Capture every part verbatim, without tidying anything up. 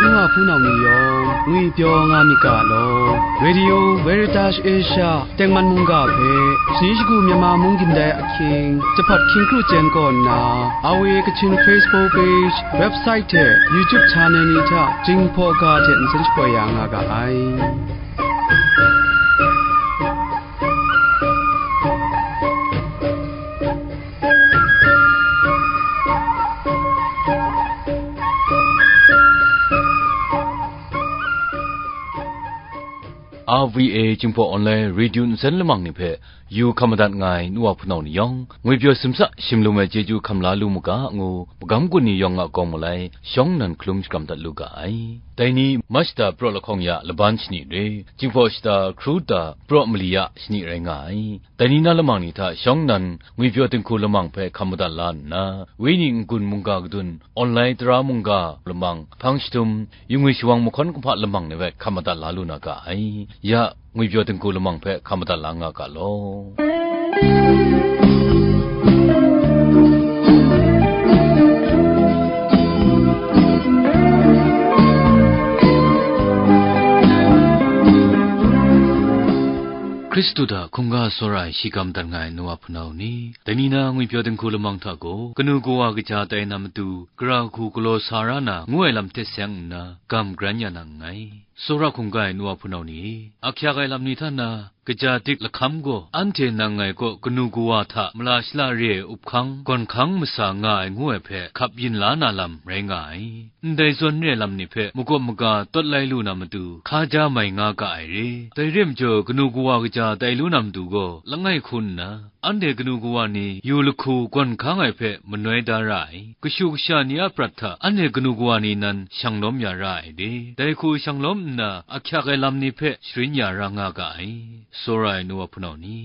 N wa hpunau ni yawng ngwipyaw nga myit ga law. Radio Veritas Asia tengman mungga hpe, shani shagu Myanmar mung gindai ahkying, jahpat hkying kru chyen kaw nna, R V A Kachin Facebook page, website hte YouTube channel ni hta Jinghpaw ga hte nsen shapoi ya nga ga ai. R V A Jinghpaw Online Radio nsen lamang ni hpe yu hkam madat nga ai nu wa hpunau ni yawng, ngwipyaw simsa shimlum ai chyeju hkam la lu mu ga ngu, magam gun ni yawng a kawng malai shawng nnan hkalum shakram dat lu ga ai. Dai ni, Machta praw lahkawng ya laban shani re, Jinghpaw shata hkru da praw mali ya shani rai nga ai. Dai ni na lamang ni hta shawng nnan ngwipyaw dinghku lamang hpe hkam madat la nna, wenyi n-gun mungga kadun, online tara mungga lamang, hpang shadum, yu ngwi shawang mahkawn kumhpa lamang ni hpe hkam madat la lu na ga ai. Ya, ngwipyaw dinghku lamang hpe hkam madat la nga ga law. Hkristu hta hkungga tsawra ai shi ga madat nga ai nu wa hpunau ni, dai ni na ngwipyaw dinghku lamang hta gaw, kanu kawa kaja tai na matu, gara hku galaw sa ra na, ngu ai lam hte seng nna, gam garan ya na nngai. Tsawra hkungga ai nu wa hpunau ni, ahkyak ai lam ni hta na, kaja dik lahkam gaw, anhte nang ngai kaw kanu kawa hta mala shala re ai up hkang, gawn hkang masa nga ai ngu ai hpe hkap yin la na lam rai nga ai. Ndai zawn re ai lam ni hpe makawp maga tawt lai lu na matu, hka ja mai nga ga ai re. Dai re majaw, kanu kawa kaja tai lu na matu gaw, langai hku nna, anhte kanu kawa ni yu lahku gawn hkang ai hpe manoi da ra ai. Kashu kasha ni a prat hta anhte kanu kawa ni nan shang lawm ya ra ai re. Dai hku shang lawm nna, ahkyak ai lam ni hpe sharin ya ra nga ga ai. Tsawra ai nu wa hpunau ni,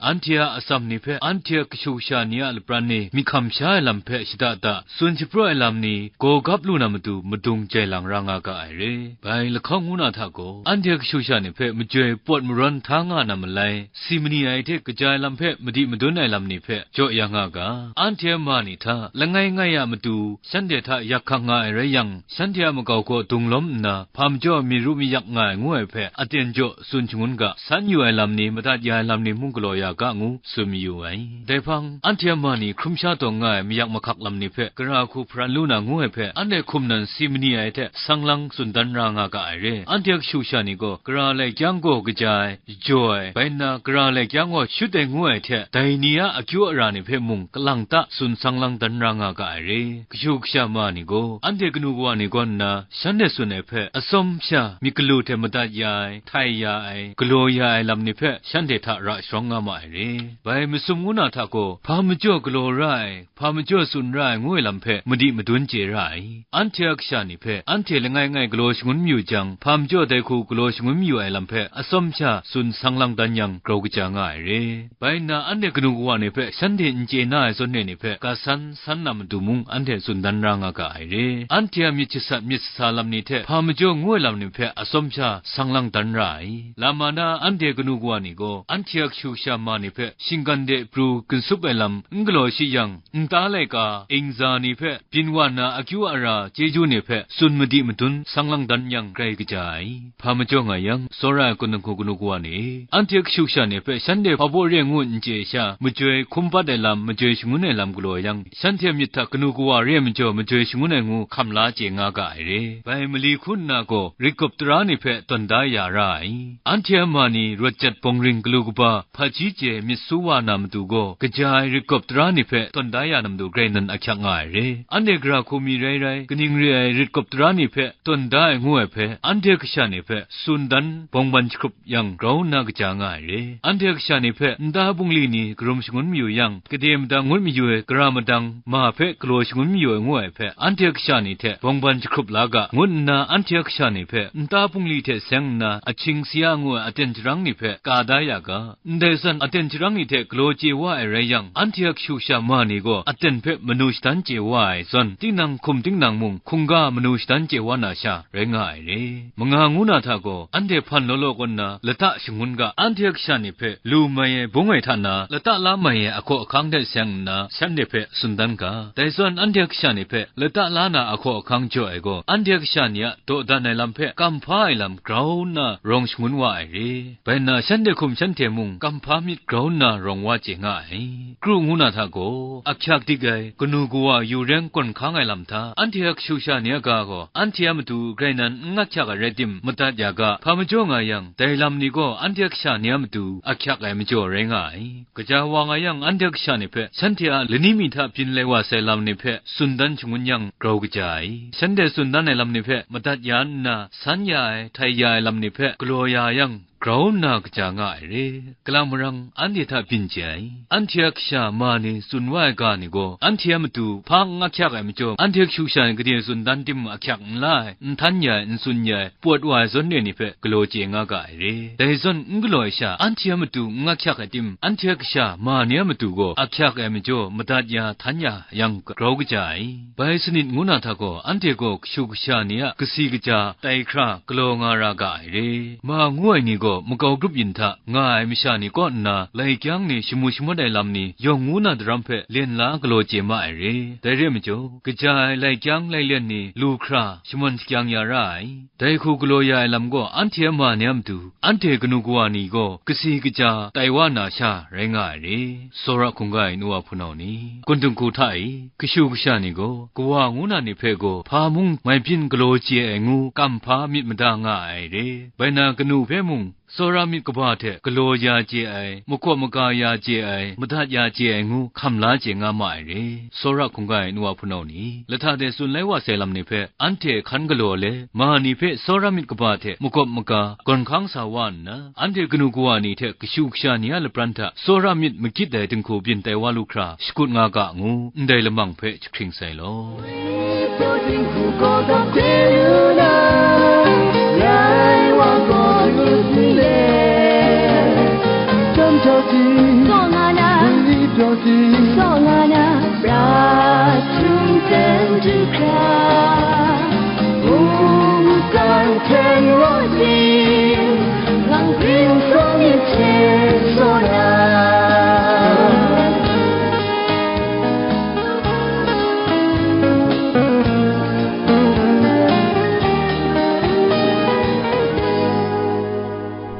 anhte a atsam ni hpe anhte a kashu kasha ni a lapran e myi hkam sha ai lam hpe shada da, tsun shapraw ai lam ni gaw gap lu na matu madung jai lang ra nga ga ai re. Bai lahkawng ngu na hta gaw, anhte kashu kasha ni hpe majoi pawt marawn hta nga na malai, si mani ai hte kaja ai lam hpe madi madun ai lam ni hpe jaw ya nga ga, anhte a ma ni hta langai ngai a matu shanhte hta yak hkang nga ai rai yang, shanhte a makau kaw dung lawm nna, hpa majaw mi ru mi yak nga ai ngu ai hpe aten jaw tsun shangun ga, san yu ai lam ni, madat ya ai lam ni mung galaw ya ga ngu tsun mayu ai. Dai hpang, anhte a ma ni hkrum sha taw nga ai mayak mahkak lam ni hpe gara hku hparan lu na ngu ai hpe, anhte hkum nan si mani ai hte sang lang tsun dan ra nga ga ai re. Anhte a kashu kasha ni gaw, gara lai kyang gaw kaja ai, jaw ai, bai nna gara lai kyang gaw shut ai ngu ai hte, dai ni a akyu ara ni hpe mung kalang ta tsun sang lang dan ra nga ga ai re. Kashu kasha ma ni gaw, anhte kanu kawa ni kaw nna, shanhte tsun ai hpe, atsawm sha myit galu hte madat ya ai, htai ya ai, galaw ya ai lam ni hpe shanhte hta ra sharawng nga ma ai re. Bai masum ngu na hta gaw, hpa majaw galaw ra ai, hpa majaw tsun ra ai ngu ai lam hpe madi madun chye ra ai. Anhte a kasha ni hpe anhte langai ngai galaw shangun mayu jang, hpa majaw dai hku galaw shangun mayu ai lam hpe atsawm sha tsun sang lang dan yang grau kaja nga ai re. Bai nna anhte kanu kawa ni hpe shanhte n chye na ai zawn e ni hpe ga san san na matu mung anhte tsun dan ra nga ga ai re. Anhte a myit jasat myit sasa lam ni hte hpa majaw ngu ai lam ni hpe atsawm sha sang lang dan ra ai. Lama na anhte kanu kawa ni gaw anhte a kashu kasha ma ni hpe shinggan de pru ginsup ai lam n galaw shi yang, nta laika, ingza ni hpe byin wa na akyu ara chyeju ni hpe tsun madi madun sang lang dan yang grai kaja ai. Hpa majaw nga yang, tsawra ai kun dinghku kanu kawa ni, anhte kashu kasha ni hpe shanhte hpa baw re ngu n chye sha, majoi hkum bat ai lam, majoi shangun ai lam galaw yang, shanhte myit hta kanu kawa re ai majaw majoi shangun ai ngu hkam la chye nga ga ai re. Bai mali hku nna gaw, rit gup tara ni hpe tawn da ya ra ai. Anhte a ma ni rawt jat bawng ring galu kaba, hpaji chye myit su wa na matu gaw, kaja ai rit gup tara ni hpe tawn da ya na matu grai nan ahkyak nga ai re. Anhte gara hku mi rai rai, kaning re ai rit gup tara ni hpe tawn da ai ngu ai hpe, anhte kasha ni hpe tsun dan bawng ban jahkrup yang grau nna kaja nga ai re. Anhte kasha ni hpe nta bungli ni karum shangun mayu yang, gade madang ngut mayu ai gara madang ma hpe galaw shangun mayu ai ngu ai hpe, anhte kasha ni hte bawng ban jahkrup la ga, ngut nna anhte kasha ni hpe nta bungli hte seng nna ahkying sia ngu ai aten sharang ni hpe ka da ya ga, ndai zawn Aten sharang ni hte galaw chye wa ai rai yang, anhte a kashu kasha ma ni gaw aten hpe manu shadan chye wa ai zawn, tinang hkum tinang mung hkungga manu shadan chye wa na sha rai nga ai re. Manga ngu na hta gaw, anhte hpan law law kaw nna lata shangun ga, anhte a kasha ni hpe lu mai ai bung ai hta na, lata la mai ai ahkaw ahkang hte seng nna, shanhte hpe tsun dan ga. Dai zawn anhte a kasha ni hpe lata la na ahkaw ahkang jaw ai gaw, anhte a kasha ni a dawdan ai lam hpe kamhpa ai lam grau nna rawng shangun wa ai re. Bai nna shanhte hkum shanhte mung kamhpa myit grau nna rawng wa chye nga ai. Kru ngu na hta gaw, ahkyak dik ai, kanu kawa yu reng gawn hkang ai lam hta, anhte a kashu kasha ni a ga gaw, anhte a matu grai nan n ahkyak ai rai tim, madat ya ga, hpa majaw nga yang, dai lam ni gaw anhte a kasha ni a matu ahkyak ai majaw rai nga ai. Kaja wa nga yang, anhte a kasha ni hpe, shanhte a lani mi hta byin lai wa sai lam ni hpe tsun dan shangun yang, grau kaja ai. Shanhte tsun dan ai lam ni hpe madat ya nna, san ya ai, htai ya ai lam ni hpe galaw ya yang, grau nna kaja nga ai re. Kalang marang anhte hta byin chye ai. Anhte a kasha ma ni tsun wa ai ga ni gaw, anhte a matu hpa n ahkyak ai majaw, anhte kashu kasha ni gade tsun dan tim ahkyak n la ai, n htan ya ai, n tsun ya ai, pawt wa ai zawn re ni hpe galaw chye nga ga ai re. Dai zawn n galaw ai sha, anhte a matu n ahkyak ai tim, anhte a kasha ma ni a matu gaw ahkyak ai majaw, madat ya, htan ya yang grau kaja ai. Bai sanit ngu na hta gaw, anhte gaw kashu kasha ni a kasi kaja tai hkra galaw nga ra ga ai re. Ma ngu ai ni gaw makau grup yin hta nga ai masha ni kaw nna, lai kyang ni shamu shamawt ai lam ni yawng ngu na daram hpe len la galaw chye ma ai re. Dai re ai majaw, kaja ai lai kyang lai len ni lu hkra shaman shakyang ya ra ai. Dai hku galaw ya ai lam gaw, anhte a ma ni a matu, anhte kanu kawa ni gaw kasi kaja tai wa na sha rai nga ai re. Tsawra hkungga ai nu wa hpunau ni, kun dinghku hta e, kashu kasha ni gaw, kawa ngu na ni hpe gaw hpa mung mai byin galaw chye ai ngu kamhpa myit mada nga ai re. Bai na kanu hpe mung, tsawra myit kaba hte galaw ya chye ai, makawp maga ya chye ai, madat ya chye ai ngu hkam la chye nga ma ai re. Tsawra hkungga ai nu wa hpunau ni, lahta de tsun lai wa sai lam ni hpe, anhte hkan galaw le, ma ni hpe tsawra myit kaba hte makawp maga gawn hkang sa wa nna, anhte kanu kawa ni hte kashu kasha ni a lapran hta tsawra myit magit ai dinghku byin tai wa lu hkra shakut nga ga ngu, ndai lamang hpe jahkring sai law.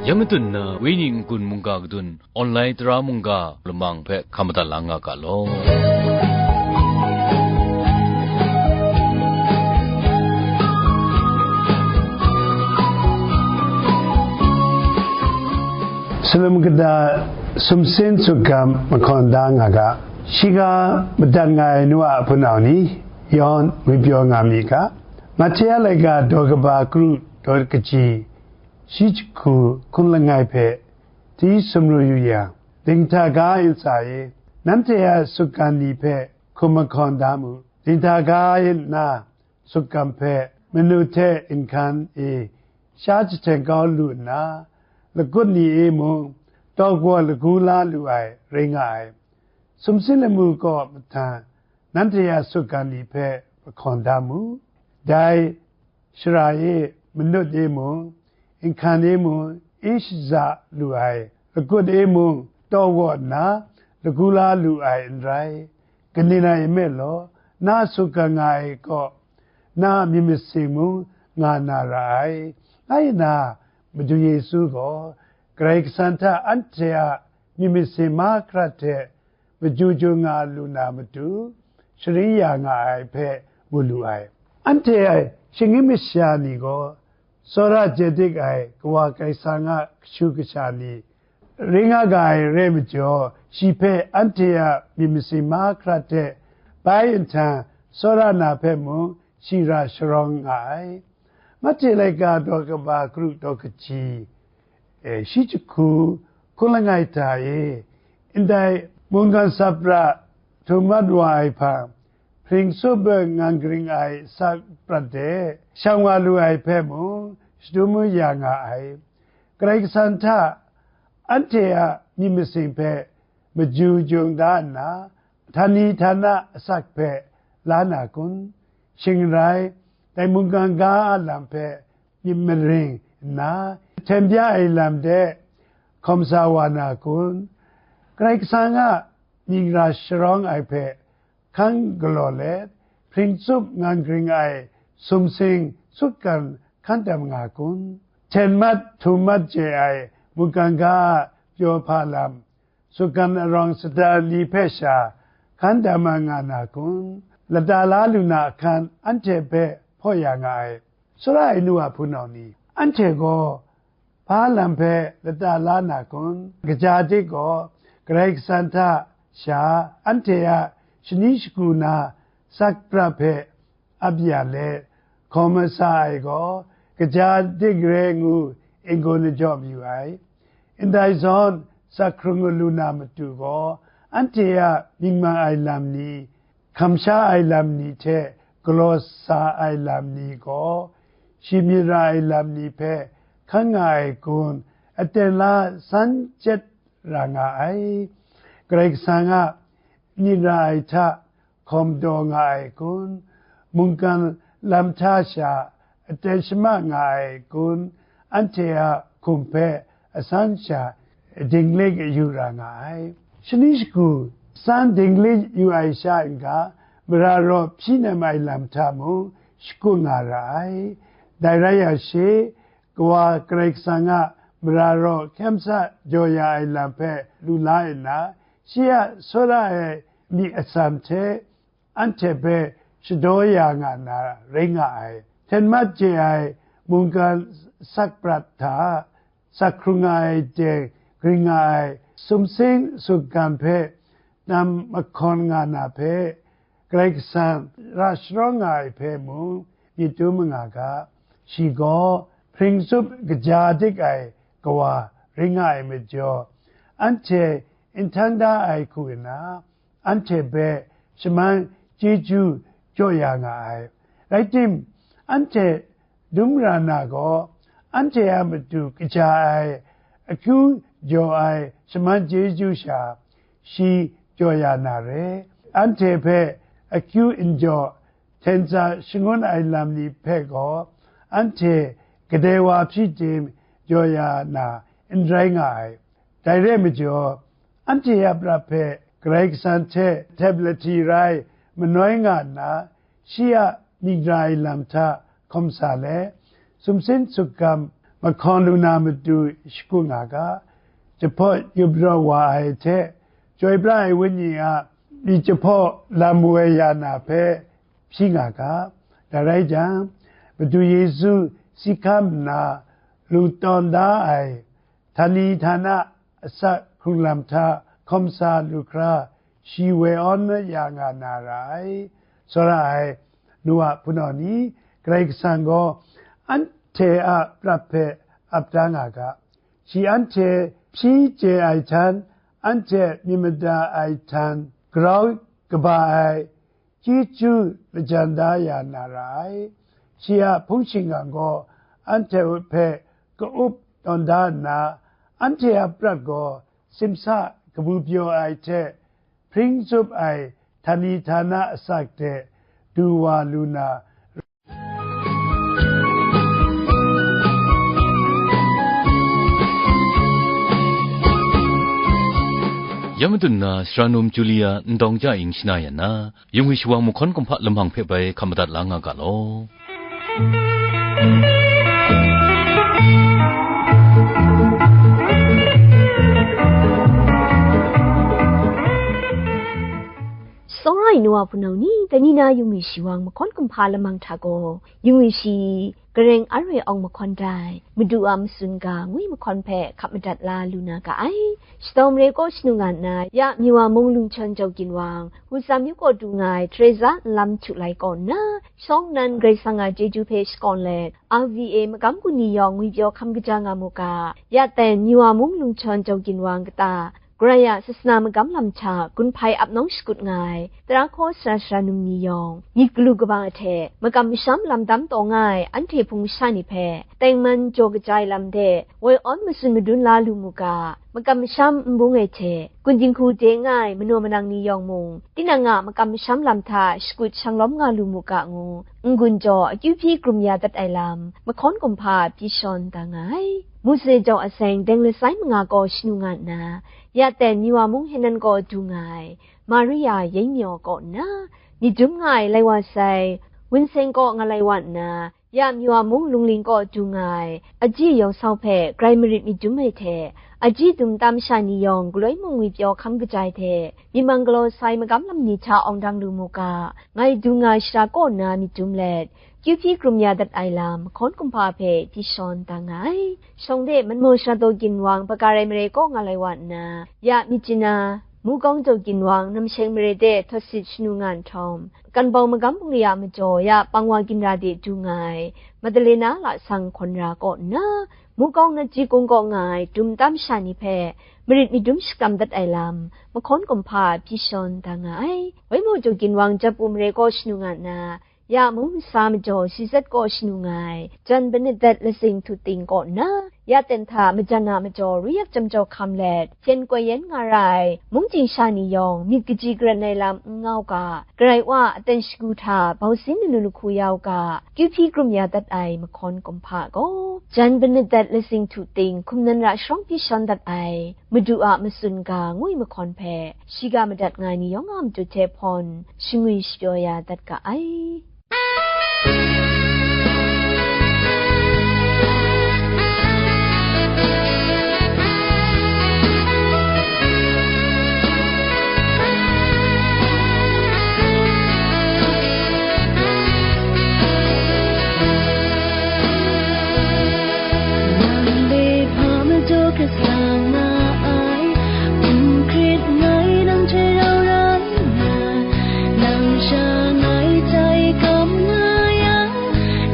Ya matun na, Wenyi n-gun mungga kadun, online tara mungga lamang hpe hkam madat la nga ga law. Salum kata sumsin sutgan mahkawn da nga ga, shi ga madat nga ai nu a hpunau ni, yawn ngwi pyaw nga mi ga, Matia laika daw kaba kru daw kaji, shi jahku hkun langai hpe ti sumru yu yang, dinghta ga ntsa e, nanhte a sutgan ni hpe hkum mahkawn da mu. Dinghta ga e nna, sutgan hpe manu hte nhkan e sha jahteng kau lu nna, lagut ni e mung tawk waw lagu la lu ai rai nga ai. Sumsing lamu kaw mahtan nanhte a sutgan ni hpe mahkawn da mu. Dai shara e manut e mung, nhkan e mung, e shaza lu ai, lagut e mung, taw waw nna, lagu la lu ai n rai. Kaning rai nme law, na sutgan nga ai kaw, na myit masin mung nga na ra ai. Nga na, Madu Yesu gaw, Karai Kasang hta anhte a myit masin mahkra hte maju ju nga lu na matu, sharin ya nga ai hpe mu lu ai. Anhte shinggyim masha ni gaw, tsawra chye dik ai Kawa Karai Kasang a kashu kasha ni rai nga ga ai rai majaw, shi hpe anhte a myit masin mahkra hte bai nhtang tsawra na hpe mung shi ra sharawng nga ai. Mate laika daw kaba kru daw kaji, e, shi jahku hkun langai hta e, ndai mungkan sapra htum mat wa ai hpang, hpring sut beng ngang karing ai saprat de shang wa lu ai hpe mung, shadum ya nga ai. Karai Kasang hta anhte a myit masing hpe maju jung da nna, htani htana asak hpe la na kun? Shing n rai, dai mungkan ga a lam hpe myit maring nna, hten bya ai lam de hkawm sa wa na kun? Karai Kasang a myit ra sharawng ai hpe hkan galaw let, hpring tsup ngan gring ai sumsing sutgan hkan tam nga kun? Hten mat htum mat chye ai mungkan ga a pyaw hpa lam, sutgan arawng sata ni hpe sha hkan tam nga na kun? Lata la lu na ahkan anhte hpe hpaw ya nga ai. Sara ai nu a hpunau ni, anhte gaw hpa lam hpe lata la na kun? Kaja dik gaw, Karai Kasang hta sha anhte a shani shagu na sak prat hpe ap ya let, hkawm masa ai gaw, kaja dik re ngu n-gun jaw mayu ai. Ndai zawn, sak hkrung lu na matu gaw, anhte a myit mang ai lam ni, hkam sha ai lam ni hte galaw sa ai lam ni gaw, shi myit ra ai lam ni hpe hkan nga ai kun, aten la san chyet ra nga ai. Karai Kasang a myit ra ai hta hkawm daw nga ai kun? Mungkan lam hta sha aten shama nga ai kun? Anhte a hkum hpe asan sha dinglik yu ra nga ai. Shani shagu san dinglik yu ai sha n-ga, mara raw hpyi nem ai lam hta mung shakut nga ra ai. Dai rai yang she, Kawa Karai Kasang a mara raw hkyam sa jaw ya ai lam hpe lu la nna, shi a tsawra ai myit atsam hte anhte hpe shadaw ya nga na rai nga ai. Hten mat chye ai mungkan sak prat hta sak hkrung nga ai teng, gring nga ai sumsing sutgan hpe nam mahkawn nga na hpe, Karai Kasang ra sharawng nga ai hpe mung myit dum nga ga. Shi gaw hpring tsup kaja dik ai Kawa rai nga ai majaw, anhte n htang da ai hku nna, anhte hpe shaman chyeju jaw ya nga ai. Rai tim, anhte dum ra na gaw, anhte a matu kaja ai, akyu jaw ai shaman chyeju sha, shi jaw ya na re. Anhte hpe akyu n jaw, hten tsa shangun ai lam ni hpe gaw, anhte kadai wa hpyi tim jaw ya na n rai nga ai. Dai re majaw, anhte a prat hpe Karai Kasang hte htep lahti rai manoi nga nna, shi a myit ra ai lam hta hkawm sa let, sumsing sutgan mahkawn lu na matu shakut nga ga. Jahpawt yup raw wa ai hte, Chyoi pra ai Wenyi a myit jahpaw lam woi ya na hpe hpyi nga ga. Dai rai jang, Madu Yesu si hkam nna lu tawn da ai htani htana asak hkrung lam hta hkawm sa lu hkra, shi woi awn ya nga na ra ai. Tsawra ai nu a hpunau ni, Karai Kasang gaw anhte a prat hpe ap da nga ga. Shi anhte hpyi chye ai htan, anhte myit mada ai htan, grau kaba ai chyeju lajan da ya na ra ai. Shi a hpung shingkang gaw anhte hpe ka-up tawn da nna, anhte a prat gaw simsa kabu pyaw ai hte hpring tsup ai htani htana asak de du wa lu na. Ya madun na, sara num Julia Ndawng Ja Ing shana yan na, yung ai shawang mahkawn kumhpa lamang hpe bai hkam madat la nga ga law. Sawng ai nu a hpunau ni, dai ni na yung ai shawang mahkawn kumhpa lamang hta gaw, yung ai shi, Gareng Aroi Awng mahkawn dai, Madu a matsun ga ngwi mahkawn hpe hkap madat la lu na ga ai. Shadaw mare kaw shanu nga nna, ya Miwa mung lungchawn jau ginwang, Huza myu kaw du nga ai Teresa Nlam Htu Lai kaw nna, shawng nnan Karai Kasang a chyeju hpe shakawn let, R V A magam gun ni yawng ngwi pyaw hkam kaja nga mu ga, ya ten Miwa mung lungchawn jau ginwang kata, Karai a sasana magam lam hta gun hpai ap nawng shakut nga ai, tara hkaw sara sara num ni yawng, myit galu kaba hte makam masham lam dam taw nga ai anhte hpung masha ni hpe, tengman jaw kaja ai lam de, woi awn matsun madun la lu mu ga, Makam masham nbung ai hte, gun dinghku de nga ai manaw manang ni yawng mung, tinang a makam masham lam hta shakut shanglawm nga lu mu ga ngu, n-gun jaw akyu hpyi krum ya dat ai lam, mahkawn kumhpa pyi shawn da nga ai. Mose jaw aseng deng lasai manga kaw shanu nga nna, ya ten Miwa mung Henan kaw du nga ai, Maria Yengmyaw kaw nna, myit dum nga ai lai wa sai, Wunseng kaw nga lai wa nna, ya Miwa mung Lungling kaw du nga ai, Aji Yawng Sau hpe grai marit myit dum ai hte, Aji dum tam sha ni yawng galoi mung ngwipyaw hkam kaja ai hte, myit mang galaw sai magam lam ni hta awng dang lu mu ga, ngai du nga ai shara kaw nna myit dum let, kyu hpyi krum ya dat ai lam, mahkawn kumhpa hpe pyi shawn da nga ai. Shawng de Manmaw Shara Daw Ginwang, Baka Rai Mare kaw nga lai wa nna, ya Myitkyina, Mukawng Daw Ginwang, Namsheng Mare de Htawt Sit shanu nga nhtawm, Kanbau Magam Bungli a majaw ya Pangwa Ginra de du nga ai, Madalena Lasang Hkawn Ra kaw nna, Mukawng Natji Kung kaw nga ai dum tam sha ni hpe marit myit dum shakram dat ai lam, mahkawn kumhpa pyi shawn da nga ai. Waimaw Daw Ginwang, Japu Mare kaw shanu nga nna, ya Mung Masa majaw Shizet kaw shanu nga ai, Jan Bernadette Lasing Htuting kaw nna, ya ten hta majan a majaw Rui Yak Chyam Jau Hkam let, hpyen koi yen nga ra ai, mung chying sha ni yawng myit kaji karan ai lam n nga u ga, Karai Wa a aten shagu hta bausin lalu lahku ya u ga, kyu hpyi krum ya dat ai mahkawn kumhpa gaw, Jan Bernadette Lasing Htuting, hkum nan ra sharawng pyi shawn dat ai, Madu a matsun ga ngwi mahkawn hpe, shiga madat nga ai ni yawng a matu hte hpawn, shangwi shapyaw ya dat ga ai. Nang de hpa majaw hkrat sa nga ai, hpung hkrit ngai nang hte rau rai nna, nang sha ngai hta e hkawm nga yang,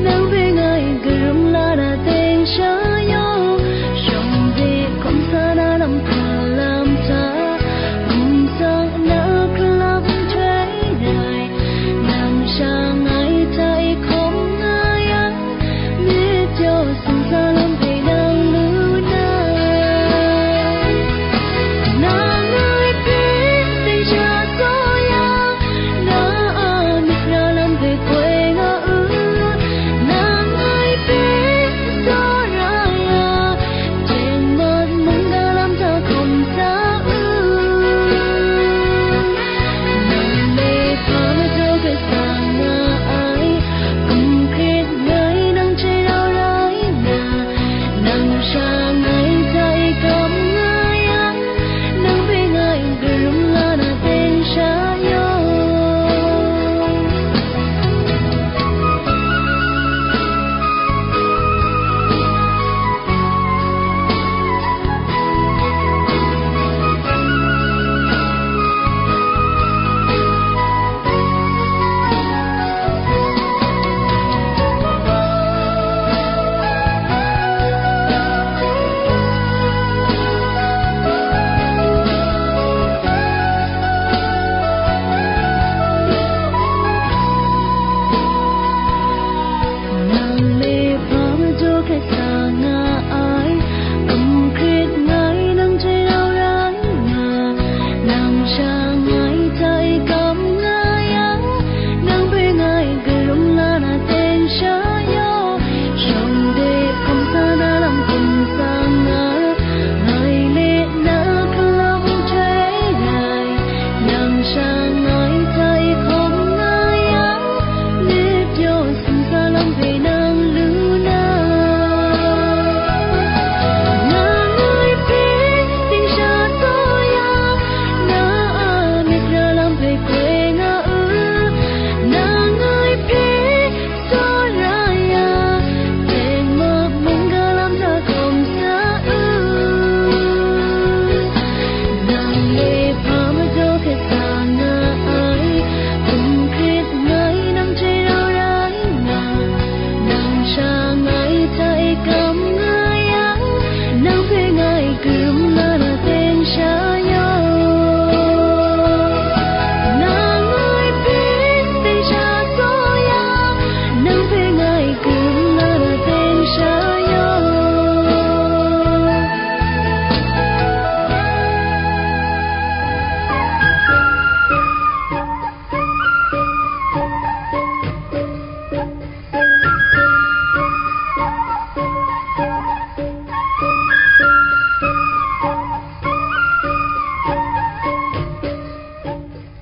nang hpe ngai karum la na teng sha yawng, shawng de hkawm sa na lam hpa lam hta, hpung sa na hkralap nhtoi rai, nang sha ngai hta e hkawm nga yang, myit pyaw sumsa lam hpe nang lu na.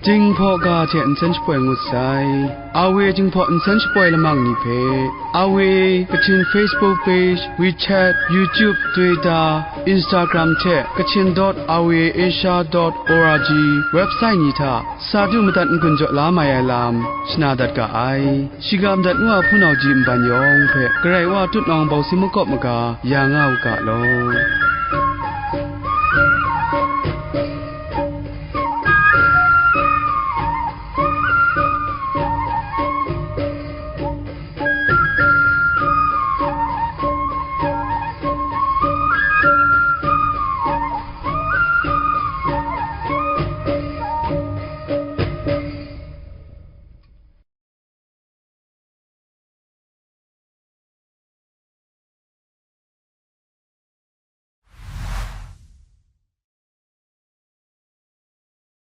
Jinghpaw ga hte nsen shapoi ngut sai. Awe Jinghpaw nsen shapoi lamang ni hpe, Awe Kachin Facebook page, WeChat, YouTube, Twitter, Instagram hte Kachin dot awe asia dot org website ni hta sa du madat n-gun jaw la mai ai lam shana dat ga ai. Shiga madat ngu a hpunau ji nban yawng hpe Karai Wa tutnawng bawsi makawp maga ya nga u ga law.